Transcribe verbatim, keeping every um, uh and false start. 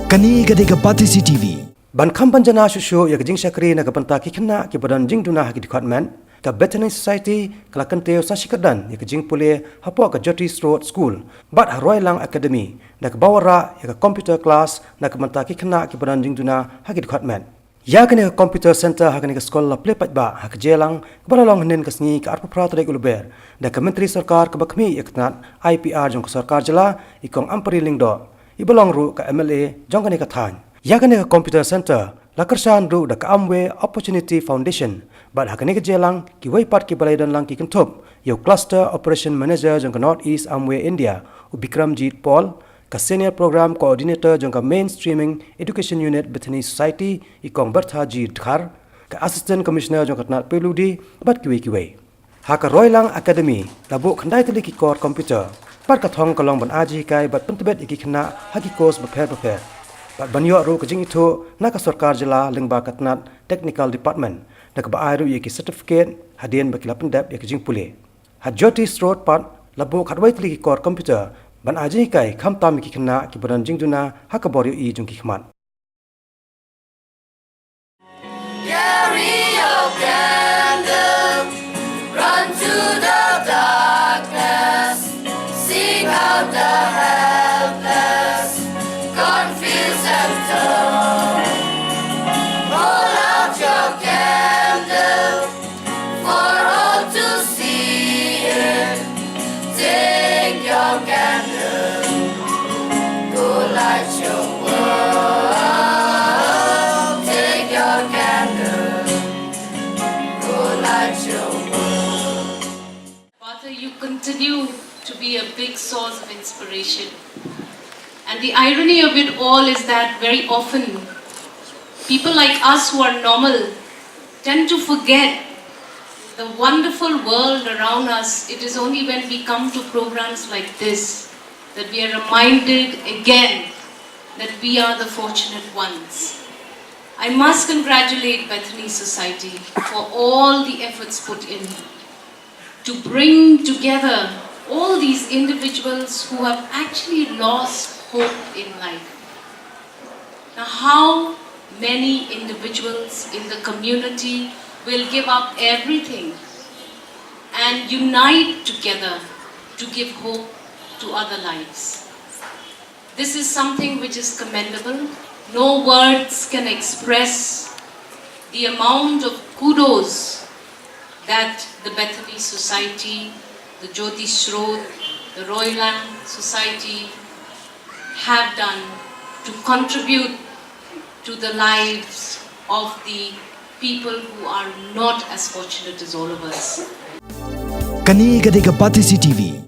Kane ka dei ka Batesi T V. Ban kham ban jana shuh shuh ïa ka jingshakri na ka bynta ki khynnah kiba don jingduna ha ki dkhot met, ka Bethany Society ka la kyntiew sa shi kyrdan ïa ka jingpule hapoh ka Jyoti Srot School bad ha Roilang Academy da kaba wanrah ïa ka computer class na ka bynta ki khynnah kiba don jingduna ha ki dkhot met. Ïa kane ka computer center ha kane ka skul la plie paidbah ha ka Jylliew kaba la long hynnin ka sngi ka arphew phra tarik u Lber da ka Myntri Sorkar kaba khmih ïa ka tnat I P R jong ka Sorkar Jylla, i Kong Ampareen Lyngdoh, iba long ruh ka M L A jong kane ka thaiñ. Ïa kane ka computer center la kyrshan ruh da ka Amway Opportunity Foundation bad ha kane ka Jylliew kiwei pat kiba la ïadon lang ki kynthup ïa u Cluster Operation Manager jong ka North East Amway India, u Bikramjit Paul, ka Senior Program Coordinator jong ka Mainstreaming Education Unit Bethany Society, i Kong Bertha G Dkhar, ka Assistant Commissioner jong ka tnat P W D bad kiwei kiwei. Ha ka Roilang Academy la buh khyndai tylli ki kor computer bad ka thong ka long ban ai jinghikai bad pyntbit ïa ki khynnah ha ki course bapher bapher bad ban ïoh ruh ka jingithuh na ka Sorkar Jylla lyngba ka tnat Technical Department da kaba ai ruh ïa ki certificate hadien ba ki la pyndep ïa ka jingpule. Ha Jyoti Srot pat la buh khatwei tylli ki kor computer ban ai jinghikai khamtam ïa ki khynnah kiba don jingduna ha ka bor ïohi jong ki khmat. Carry your candle, run to the darkness, seek out the helpless, confused and torn. Hold out your candle for all to see it. Take your candle, go light your world. Take your candle, go light your world. Father, you continue to be a big source of inspiration. And the irony of it all is that very often, people like us who are normal tend to forget the wonderful world around us. It is only when we come to programs like this that we are reminded again that we are the fortunate ones. I must congratulate Bethany Society for all the efforts put in to bring together all these individuals who have actually lost hope in life. Now, how many individuals in the community will give up everything and unite together to give hope to other lives? This is something which is commendable. No words can express the amount of kudos that the Bethany Society, the Jyoti Srot, the Roilang Society have done to contribute to the lives of the people who are not as fortunate as all of us. Kane ka dei ka Batesi T V.